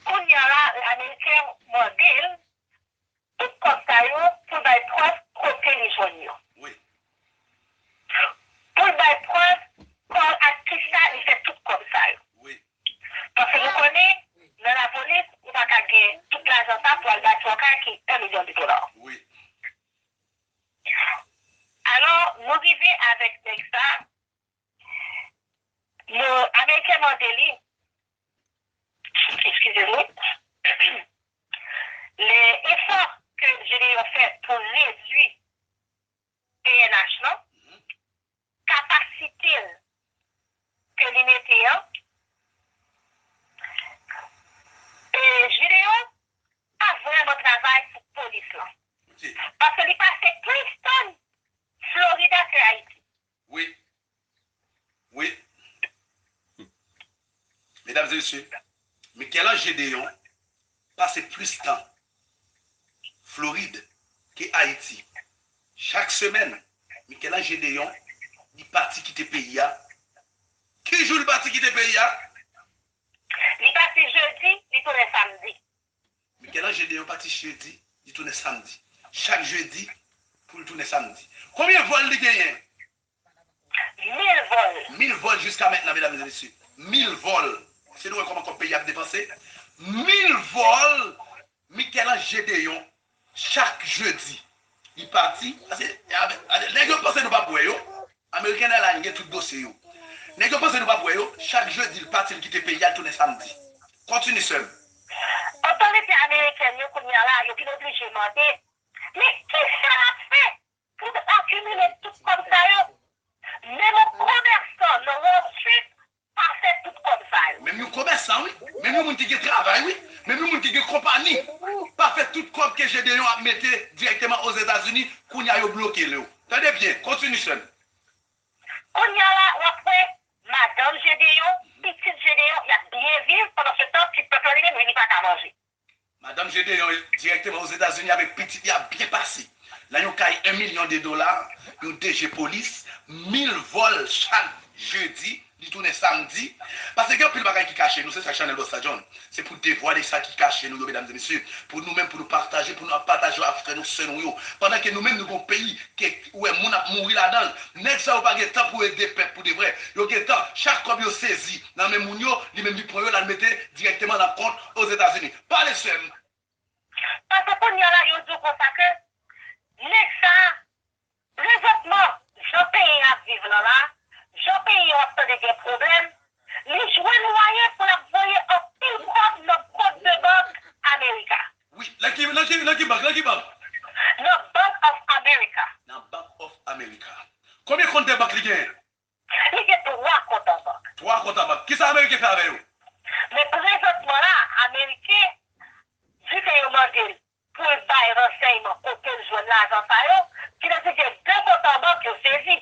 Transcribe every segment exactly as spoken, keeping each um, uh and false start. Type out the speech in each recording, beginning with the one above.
Kounye a la, Ameriken mande l tout kòb sa yo pou l bay prèv kote li jwenn yo. Pou l bay prèv kò ak kisa li fè tout kòb sa yo. Paske nou konnen, nan lapolis, ou pa ka gen tout lajan sa pou al bay yon kay ki yon milyon de dola. Alò, nou rive avèk nèg sa, nou, Ameriken mande li, excusez-moi, les efforts que Gédéon fè pou redwi P N H lan, kapasite l ke li mete an, e Gédéon pa vrèman travay pou polis lan. Paske li pase plis tan Florida ke Ayiti. Wi. Wi. Medam e mesye, Michel-Ange Gédéon pase plis tan Florid ke Ayiti. Chak semèn, Michel-Ange Gédéon, li pati kite peyi a. Ki jou li pati kite peyi a? Li pati jedi, li tounen samdi. Michel-Ange Gédéon pati jedi, li tounen samdi. Chak jedi, pou l tounen samdi. Konbyen vòl li genyen? Mil vòl. Mil vòl jiska mentnan, medam e mesye. Mil vòl. Se nou wè kòman kòb peyi ap depanse. Mil vòl Michel-Ange Gédéon chak jedi. Li pati. Paske, nèg yo panse nou p ap wè yo. American Airlines gen tout dosye yo. Nèg yo panse nou p ap wè yo. Chak jedi, l pati, l kite peyi a, l tounen samdi. Kontini, sè m. Otorite amerikèn yo, kounye a la, yo vin oblije mande, men kisa l ap fè pou l akimile tout kòb sa yo? Menm yon komèsan nan Wall Street pa fè tout kòb sa yo. Menm yon komèsan, wi. Menm yon moun ki gen travay, wi. Menm yon moun ki gen konpani pa fè tout kòb ke Gédéon ap mete dirèkteman Ozetazini, kounye a yo bloke l yo. Tande byen, kontini, sè m. Kounye a la, w ap wè madanm Gédéon, pitit Gédéon, y ap byen viv, pandan se tan, ti pèp la li menm, li pa ka manje. Madanm Gédéon dirèkteman Ozetazini avèk pitit li ap byen pase. Nan yon kay en milyon de dola, yon D G polis, mil vòl chak jedi, li tounen samdi. Paske gen anpil bagay ki kache nou, se sa Chanèl Bòs la, John. Se pou devwale sa ki kache nou yo, medam e mesye. Pou nou menm, pou nou pataje, pou nou ap pataje yo ak frè nou, sè nou yo. Pandan ke nou menm, nou gen yon peyi ke ou wè moun ap mouri ladan l. Nèg sa yo pa gen tan pou ede pèp pou de vrè. Yo gen tan, chak kòb yo sezi nan men moun yo, li menm li pran yo, l al mete dirèkteman nan kont Ozetazini. Pale, sè m. Paske kounye a la, yo di w konsa ke nèg sa a, prezantman, jan peyi a ap viv lan la, jan peyi a ap tande gen pwoblèm, li jwenn mwayen pou l ap voye anpil kòb nan kont de bank Amerika. Wi, nan ki, nan ki, nan ki bank, nan ki bank? Nan Bank of America. Nan Bank of America. Konbyen kont de bank li genyen? Li gen twa kont an bank. Twa kont an bank. Kisa Ameriken fè avè yo? Men prezantman la, Ameriken, vi ke yo mande l pou l bay ransèyman kote l jwenn lajan sa yo, ki vle di gen de kont an bank yo sezi.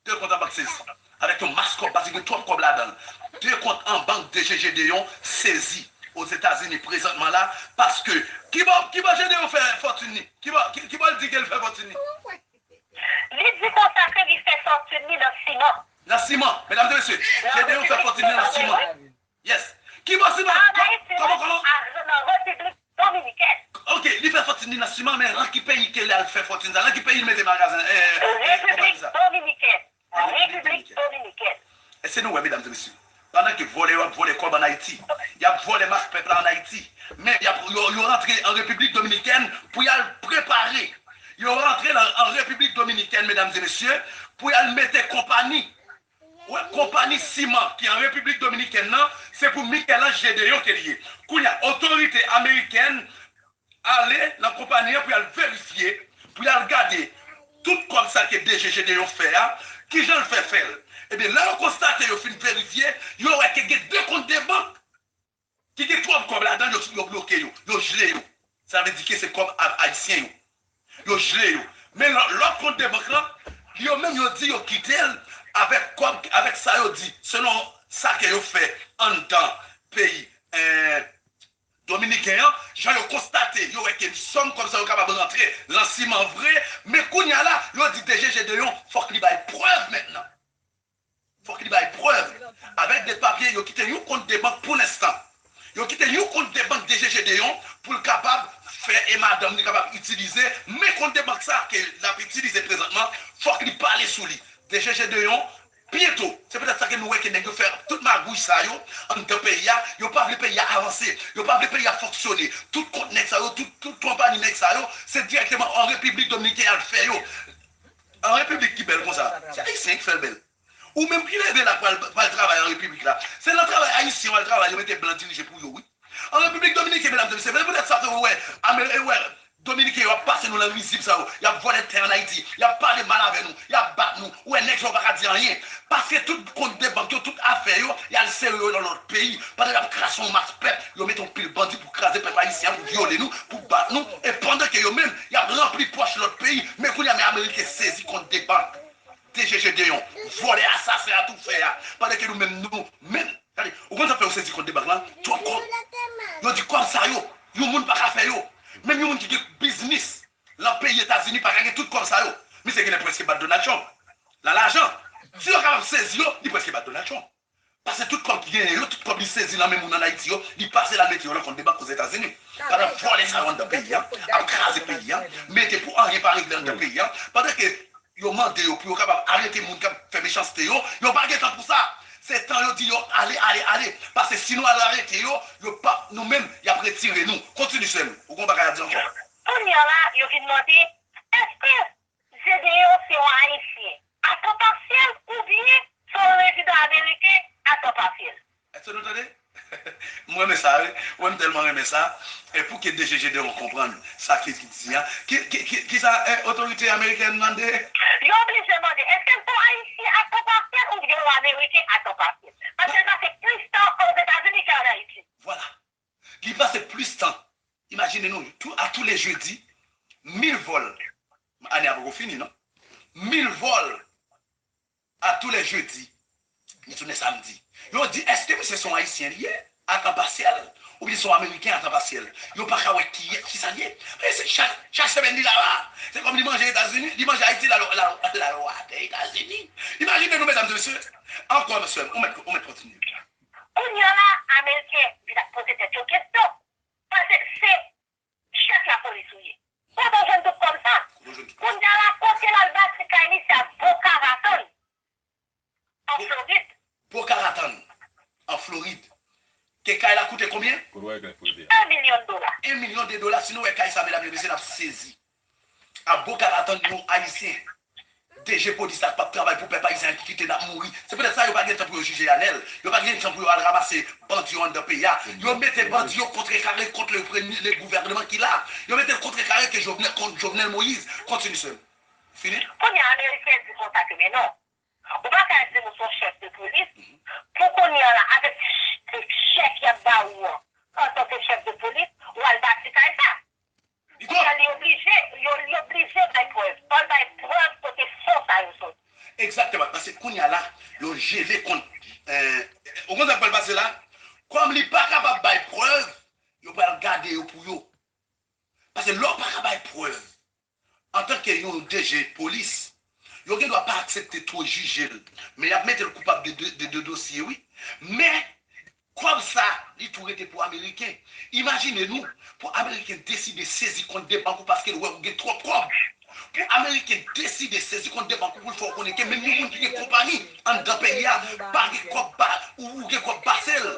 De kont an bank sezi. Avèk yon mas kòb, paske gen twòp kòb ladan l. De kont an bank D G Gédéon sezi Ozetazini prezantman la, paske kibò, kibò Gédéon fè fòtin li? Kibò, ki, kibò l di ke l fè fòtin li? Li di konsa ke li fè fòtin li nan siman. Nan siman. Medam e mesye, Gédéon fè fòtin li nan siman. Yes. Kibò siman? Kòman, kòman? Nan Repiblik Dominikèn. Ok, li fè fòtin li nan siman, men nan ki peyi ke li al fè fòtin sa? Nan ki peyi li mete magazen, eh, eh, konpayi sa? Repiblik Dominikèn. Repiblik Dominikèn. Èske nou wè, medam e mesye? Pandan ke vòlè yo ap vòlè kòb ann Ayiti, y ap vòlè mas pèp la ann Ayiti, men y ap, yo, yo rantre an Repiblik Dominikèn pou y al prepare. Yo rantre nan, an Repiblik Dominikèn, medam e mesye, pou y al mete konpayi. Wè, konpayi siman ki an Repiblik Dominikèn nan, se pou Michel-Ange Gédéon ke li ye. Kounye a, otorite amerikèn ale nan konpayi an pou y al verifye, pou y al gade tout kòb sa ke D G Gédéon fè a, kijan l fè fè l. Ebyen, lè yo konstate, yo fin verifye, yo wè ke gen de kont de bank ki gen twòp kòb ladan l, yo, yo bloke yo, yo jele yo. Sa vle di ke se kòb a-, ayisyen yo. Yo jele yo. Men lò-, lòt kont de bank lan, yo menm yo di yo kite l avèk kòb, avèk sa yo di, selon sa ke yo fè anndan peyi, eh, dominiken an, jan yo konstate, yo wè ke sòm kòb sa yo kapab rantre nan siman vre, men kounye a la, yo di D G Gédéon, fòk li bay prèv mentnan. Fòk li bay prèv. Avèk de papye, yo kite yon kont de bank pou lenstan. Yo kite yon kont de bank DG Gédéon pou l kapab fè e madanm li kapab itilize, men kont de bank sa ke l ap itilize prezantman, fòk li pale sou li. DG Gédéon, byento, se poutèt sa ke nou wè ke nèg yo fè tout magouy sa yo anndan peyi a, yo pa vle peyi a avanse, yo pa vle peyi a fonksyone. Tout kont nèg sa yo, tout, tout konpayi nèg sa yo, se dirèkteman an Repiblik Dominiken y al fè yo. An Repiblik ki bèl konsa, se Ayisyen ki fè l bèl. Ou menm ki leve la pral, pral travay an Repiblik la, se nan travay Ayisyen w al travay, yo mete blan dirije pou yo, wi. An Repiblik Dominiken, medam e mesye, se poutèt sa ke ou wè, Amer-, ou wè, Dominiken yo ap pase nou nan rizib sa yo, y ap vòlè tè ann Ayiti, y ap pale mal avè nou, y ap bat nou, ou wè nèg sa yo pa ka di anyen. Paske tout kont de bank yo, tout afè yo, y al sere yo nan lòt peyi, pandan y ap kraze yon mas pèp, yo mete yon pil bandi pou kraze pèp ayisyen an, pou vyole nou, pou bat nou, e pandan ke yo menm, y ap ranpli pòch lòt peyi, men kounye a, men Ameriken sezi kont de bank. DG Gédéon, vòlè, asasen, atoufè a, pandan ke nou menm, nou menm, gade, ou konn sa fè yo sezi kont de bank lan? Twòp kòb. Yo di kòb sa yo, yon moun pa ka fè yo. Menm yon moun ki gen biznis lan peyi Etazini pa ka gen tout kòb sa yo. Misye genlè prèske bat Donald Trump lan lajan. Si yo kapab sezi yo, li prèske bat Donald Trump. Paske tout kòb ki genyen yo, tout kòb li sezi lan men moun ann Ayiti yo, li pase l al mete yo lan kont de bank Ozetazini. Pandan vòlè sa yo anndan peyi a, ap kraze peyi a, mete pou anyen pa regle anndan peyi a, pandan ke yo mande yo pou yo kapab arete moun k ap fè mechanste yo, yo pa gen tan pou sa. Se tan yo di yo ale, ale, ale. Paske si nou al arete yo, yo p ap, nou menm, y ap retire nou. Kontini, sè m. Ou gen yon bagay a di ankò? Kounye a la, yo vin mande, èske Gédéon se yon Ayisyen atanpasyèl oubyen se yon rezidan ameriken atanpasyèl? Èske nou tande? M renmen sa, wi. Mwen, m tèlman renmen sa. E pou ke DG Gédéon konprann sa ki, ki di a. Ki, ki, ki, ki sa, eh, otorite amerikèn mande? Yo oblije mande, èske l se yon Ayisyen atanpasyèl oubyen yon Ameriken atanpasyèl? Paske l pase plis tan Ozetazini ke ann Ayiti. Vwala. Li pase plis tan. Imajine nou, tou, a tou le jedi, mil vòl. Ane a poko fini, non? Mil vòl a tou le jedi. Li tounen samdi. Yo di, èske misye se yon Ayisyen li ye, a tan pasyèl, oubyen se yon Ameriken a tan pasyèl? Yo pa ka wè kiyès, kisa l ye. Men se chak, chak semèn li la, la. Se kòm li manje Etazini, li manje Ayiti, la, la, la, la, atè Etazini. Imajine nou, medam e mesye. Ankò, mesye, ou mèt, ou mèt kontinye. Kounye a la, Ameriken vin ap poze tèt yo kesyon. Paske se chèf lapolis ou ye. Kote w jwenn tout kòb sa? Kote w jwenn tout kòb sa? Kounye a la, kote l al bati kay misye a Boca Raton, an Florid? Boca Raton, an Florid. Ke kay la koute konbyen? Kote w wè kay koute a? En milyon dola. En milyon de dola. Si nou wè kay sa, medam e mesye, n ap sezi. A Boca Raton, yon Ayisyen. DG polis la k p ap travay pou pèp ayisyen an ki kite n ap mouri. Se poutèt sa yo pa gen tan pou yo jije Anèl. Yo pa gen tan pou yo al ranmase bandi yo anndan peyi a. Yo mete bandi yo kontrekare kont le premye, le gouvènman ki la. Yo mete l kontrekare ke Jovenel, kont Jovenel Moïse. Kontini, sè m. Fini? Kounye a, Ameriken di konsa ke, men non. Ou pa ka di m ou se yon chèf de polis, pou kounye a la, avèk ti chèk y ap ba ou an, antanke chèf de polis, w al bati kay sa. Kounye a, li oblije, yo, li oblije bay prèv. Fò l bay prèv kote fon sa yo soti. Egzakteman, paske kounye a la, yo jele kont, eh, ou konn sa k pral pase la? Kòm li pa kapab bay prèv, yo pral gade yo pou yo. Paske lè w pa ka bay prèv, antanke yon DG polis, yo gendwa pa aksepte twò jije l, men y ap mete l koupab de, de, de, de dosye, wi. Men, kòb sa, li tou rete pou Ameriken. Imajine nou, pou Ameriken deside sezi kont de bank ou paske l wè ou gen twòp kòb. Pou Ameriken deside sezi kont de bank ou pou l fè w konnen ke menm yon moun ki gen konpayi anndan peyi a, pa gen kòb ba, ou, ou gen kòb pase l.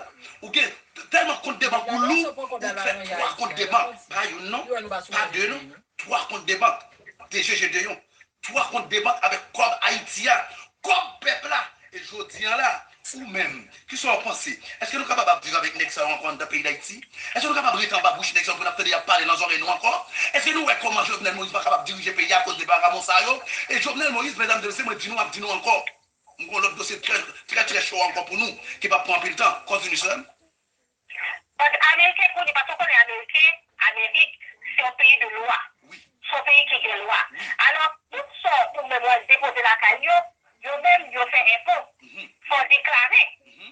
Ou gen tèlman kont de bank ou lou, ou fè twa kont de bank. Pa youn non, pa de non. Twa kont de bank. DG Gédéon. Twa kont de bank avèk kòb Ayiti a. Kòb pèp la. E jodi a la, ou menm, kisa w panse? Èske nou kapab ap viv avèk nèg sa yo ankò anndan peyi Dayiti? Èske nou kapab rete anba bouch nèg sa yo pou n ap tande y ap pale nan zòrèy nou ankò? Èske nou wè kòman Jovenel Moïse pa kapab dirije peyi a akoz de vagabon sa yo? E Jovenel Moïse, medam e mesye, mwen di nou, m ap di nou ankò. M gen yon lòt dosye trè, trè, trè cho ankò pou nou, ki p ap pran anpil tan. Kontini, sè m. Paske Ameriken konnen, paske w konnen Ameriken, Amerik, se yon peyi de lwa. Wi. Se yon peyi ki gen lwa. Wi. Alò, tout sa ou menm w al depoze lakay yo, yo menm, yo fè enpo. Mhm. Fò w deklare. Mhm.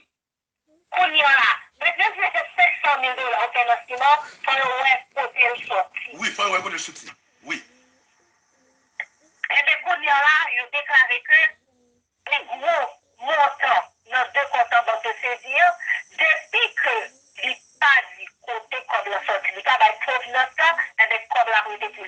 Kounye a la, menm si se senk san mil dola ou fè nan siman, fò yo wè kote l soti. Wi, fò yo wè kote l soti. Wi. Enben, kounye a la, yo deklare ke pi gwo montan nan de kont an bank yo sezi an, depi ke li pa Mande pou li.